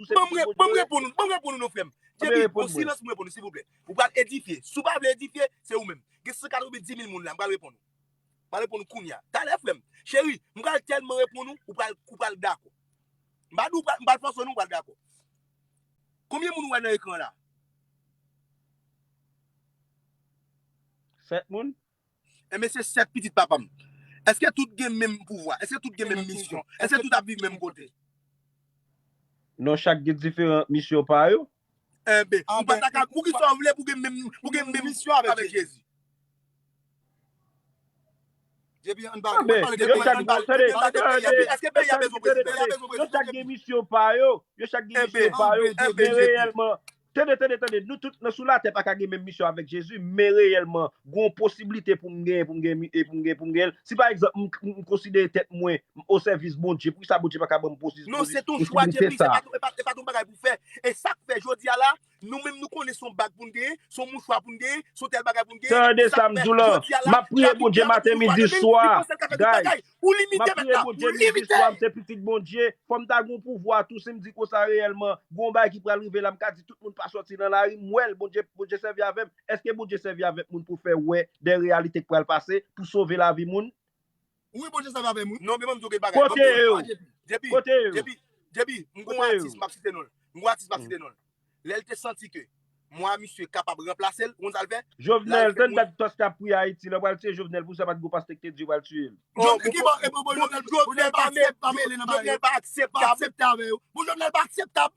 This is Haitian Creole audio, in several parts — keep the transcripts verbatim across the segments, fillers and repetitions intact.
Ban m reponn ou, ban m reponn ou non, frè m. Djepi, o silans, m reponn ou, silvouplè. Ou pral edifye. Si w pa vle edifye, se ou menm. Gen san katrevenndimil moun la, m pral reponn ou. M pral reponn ou kounye a. Talè, frè m. Cheri, m pral tèlman reponn ou, ou pral, ou pral dakò. M pa di w pral, m pral fòse w non, ou pral dakò. Konbyen moun ou wè nan ekran la? Sèt moun. Enben, se sèt pitit papa m. Èske tout gen menm pouvwa? Èske tout gen menm misyon? Èske tout ap viv menm kote? Non, chak gen diferan misyon pa yo. Enben, ou pa ta ka, poukisa w vle pou gen menm, pou gen menm misyon avèk Jezi? Djepi, ann pa, ann pale, yo chak, tande, tande, tande, tande, yo chak gen misyon pa yo, yo chak gen misyon pa yo, men reyèlman, tande, tande, tande, nou tout nan sou latè pa ka gen menm misyon avèk Jezi, men reyèlman, gen yon posiblite pou m genyen, pou m genyen, pou m genyen, pou m genyen. Si pa egzanp, m, m konsidere tèt mwen o sèvis Bondye, poukisa Bondye pa ka ban m posi-, non, se yon chwa, posiblite sa? E pa, e pa yon bagay pou fè. E sa k fè jodi a la, nou menm nou konnen se yon bag pou n genyen, se yon mouchwa pou n genyen, se yon tèl bagay pou n genyen. Tande sa m di w la, m ap priye Bondye maten, midi, swa, guy. M ap priye Bondye midi, swa, m se pitit Bondye. Fò m ta gen yon pouvwa tou, si m di konsa reyèlman, gen yon bagay ki pral rive la, m ka di tout moun pa sòti nan lari, m wè l, Bondye, Bondye sèvi avè m. Èske Bondye sèvi avèk moun pou fè wè de reyalite k pral pase, pou sove lavi moun? Wi, Bondye sèvi avè m, wi. Non, men ban m di w yon bagay. Kote yo? Djepi, kote yo? Djepi, Djepi, m gon atis, m ap site non l. M gon atis, m ap site non l. Lè l te santi ke mwa misye kapab ranplase l, ou konn sa l fè? Jovenel, tann dat pastè ap priye Ayiti, lè pral tiye Jovenel, pou sa pa t gon pastè ki te di yo pral tiye l. Jovenel pa akseptab. Bon, Jovenel pa akseptab.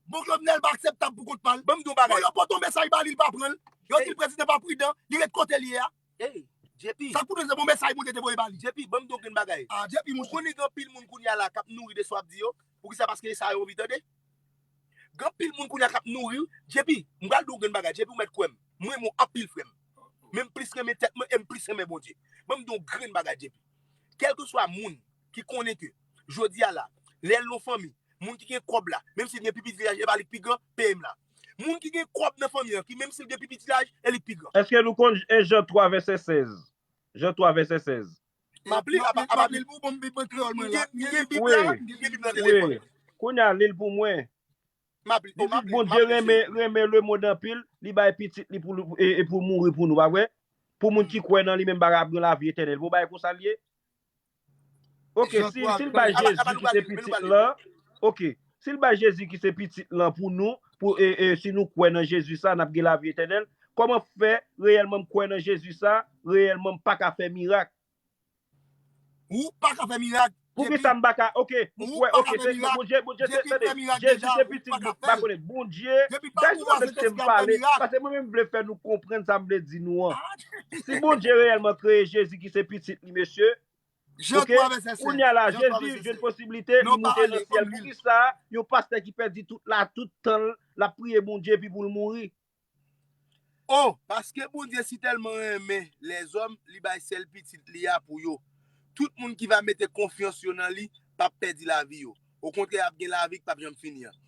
Bon, Jovenel pa akseptab pou kont pa l. Ban m di w yon bagay. Bon, yo pote yon mesaj ba li, li pa pran l. Yo di l prezidan pa pridan, li ret kote l ye a. Ey, Djepi. Sa k pou nou se bon mesaj Bondye te voye ba li. Djepi, ban m di w yon grenn bagay. Ah, Djepi, monchè. Ou konnen gen anpil moun kounye a la k ap nouri de sa w ap di yo? Poukisa? Paske e sa yo anvi tande. Gen anpil moun kounye a k ap nouri w. Djepi, m pral di w yon grenn bagay. Djepi, ou mèt kwè m. Mwen, mwen anpil, frè m. Men m plis renmen tèt mwen e m plis renmen Bondye. Ban m di w yon grenn bagay, Djepi. Kèlkeswa moun ki konnen ke jodi a la, lè l nan fanmi, moun ki gen kòb la, menm si l gen pi piti laj, e pa li k pi gran, peye m la. Moun ki gen kòb nan fanmi an, ki menm si l gen pi piti laj, e li k pi gran. Èske nou konn Jan twa vèsè sèz? Jan twa vèsè sèz. M ap li, ap, ap, ap li l pou bon, Bib mwen kreyòl mwen la. M gen Bib la, m gen Bib nan telefòn. Wi. Kounye a, li l pou mwen. M ap li, oh, m ap li, Bondye renmen, renmen lemonn anpil, li bay pitit li pou, e, e pou mouri pou nou, pa vre? Pou moun ki kwè nan li menm, bagay ap gen lavi etènèl. Bon, bagay konsa l ye. Ok, si, si l bay Jezi ki se pitit lan, ok, si l bay Jezi ki se pitit lan pou nou, pou, e, e, si nou kwè nan Jezi sa, n ap gen lavi etènèl, kòman fè reyèlman m kwè nan Jezi sa, reyèlman m pa ka fè mirak? Ou pa ka fè mirak. Poukisa m pa ka, ok, m kwè, ok, se Bondye, Bondye, se, tande, Jezi se pitit, m pa konnen, Bondye, gade jan mesye m pale, paske mwen menm m vle fè nou konprann sa m vle di nou an. Si Bondye reyèlman kreye Jezi ki se pitit li, mesye, Jan twa vèsè sèz. Kounye a la, Jezi jwenn posiblite, li moute nan syèl. Poukisa yon pastè ki pèdi tout la, tout tan l, l ap priye Bondye epi pou l mouri? Oh, paske Bondye si tèlman renmen lèzòm, li bay sèl pitit li a pou yo. Tout moun ki va mete konfyans yo nan li p ap pèdi lavi yo. Okontrè, y ap gen lavi k p ap janm fini an.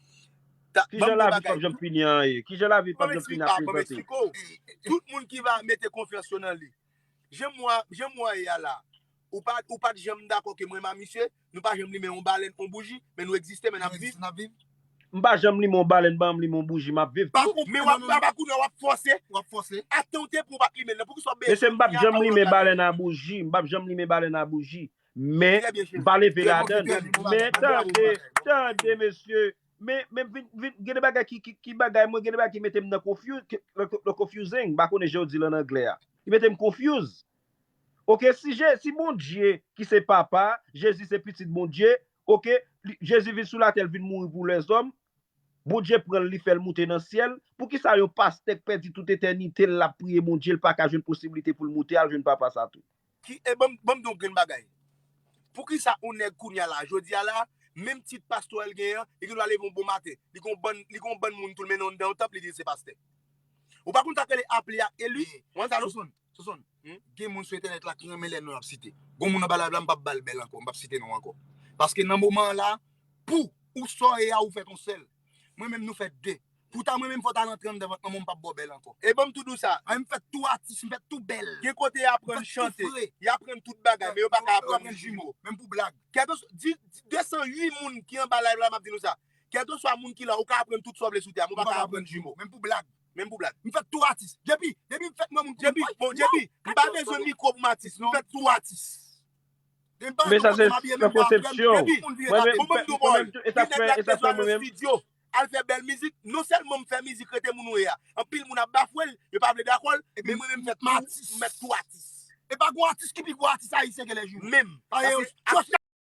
Kijan lavi p ap janm fini an ye? Kijan lavi p ap janm fini ap prezante? Tout moun ki va mete konfyans yo nan li. Jan m wè, jan m wè ye a la, ou pa, ou pa t janm dakò ke mwen, ma misye, nou pa janm limen yon balèn, yon bouji, men nou egziste, men n ap viv. M pa janm limen yon balèn, ban m limen yon bouji, m ap viv. Men w ap, w ap, kounye a w ap fòse. W ap fòse. Atan w te pran, w pa t limen l nan. Poukisa w bezwen? Mesye, m p ap janm limen balèn a bouji, m p ap janm limen balèn a bouji. Men, m pa leve ladan l. Men, tande, tande, mesye. Men, men vin, vin, gen de bagay ki, ki, ki bagay mwen, gen de bagay ki mete m nan confuse, nan confusing, m pa konnen jan yo di l an anglè a. Li mete m confuse. Ok, si Je-, si Bondye ki se papa, Jezi se pitit Bondye, ok, li, Jezi vin sou latè, l vin mouri pou lèzòm, Bondye pran l, li fè l moute nan syèl, poukisa yon pastè k pèdi tout etènite l, l ap priye Bondye, l pa ka jwenn posiblite pou l moute al jwenn papa sa tou? Ki, e ban m, ban m di w yon grenn bagay. Poukisa yon nèg kounye a la, jodi a la, menm tit pastè l genyen an, li gen dwa leve yon bon maten, li gen yon bann, li gen yon bann moun tou l mennen anndan yon tanp, li di l se pastè. Ou pa konn sa k rele aple ak eli? Ou konn sa non? Sonson, Sonson, gen moun sou entènèt la ki renmen lè non y ap site. Gon moun anba live la, m p ap ba l bèl ankò, m p ap site non ankò. Paske nan moman an la, pou ou sa w ye a, ou fèt yon sèl. Mwen menm, nou fèt de. Poutan mwen menm, fò w t al antre anndan vant manman w, m p ap ba w bèl ankò. E ban m tou di w sa. Ay, m fèt tou atis, m fèt tou bèl. Gen kote y aprann chante, y aprann tout bagay, men yo pa ka aprann jimo. Menm pou blag. Kèlkeswa, di, di, de san uit moun ki anba live la, m ap di nou sa. Kèlkeswa moun ki la, ou ka aprann tout sa w vle sou tè a, men ou pa ka aprann jimo. Menm pou blag. Menm pou blag. M fèt tou atis. J P, depi m fèt mwen, moun J P, bon, J P, m pa bezwen mikwo pou m atis. M fèt tou atis. Men sa se sa konsepsyon. Mwen menm, mwen menm, e sa fè, e sa fè mwen menm. Al fè bèl mizik, non sèlman m fè mizik rete moun ou ye a. Anpil moun ap bafwe l, yo pa vle dakò l, men mwen menm m fèt tou atis. E pa gwo atis ki pi gwo atis ayisyen ke lè jou. Menm.